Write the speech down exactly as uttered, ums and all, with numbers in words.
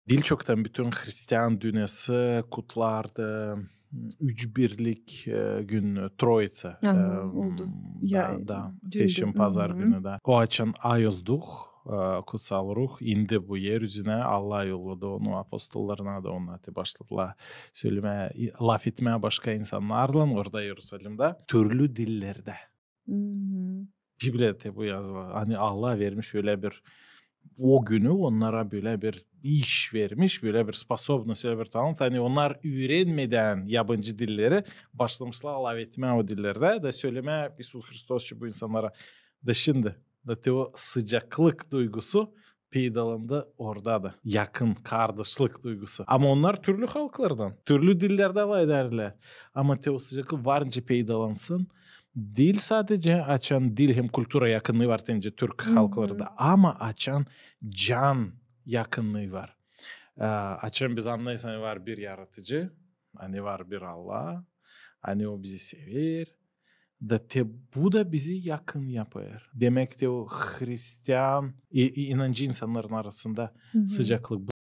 Diil çoktan bütün hristian dünnesi kutlardı üç birlik, e, gün, Troitsa. Aha, oldu. Da, da, teşin pazar günü da. O açan Ayoz Duh, e, Kutsal Ruh indi bu er üzünä, Allah yolladı onu apostollarına da, onnar te başladılar sölemää, lafetmää başka insannarlan orada Yerusalimdä türlü dillerdä. Bibliyada te bu yazılı. Ani Allah vermiş ölä bir, o günü onnara bölä bir iş vermiş, bölä bir sposobnost, ölä bir talant. Ani onnar üürenmedän yabancı dilleri başlamışlar lafetmää o dillerdä da sölemää İisus Hristos için bu insannara. Da şindi da te o sıcaklık duygusu peydalandı orada da. Yakın, kardaşlık duygusu. Ama onnar türlü halklardan, türlü dillerdä lafedärlär. Ama te o sıcaklık var nicä peydalansın. Diil sadecä açan dil hem kultura yakınnıı var, te nicä türk halklarda, ama açan can yakınnıı var. E, açan biz annêêrız, ani var bir Yaratıcı, ani var bir Allah, ani O bizi sever. Da te bu da bizi yakın yapêr. Demäk, te o hristian i-, i-, inancı insannarın arasında sıcaklık.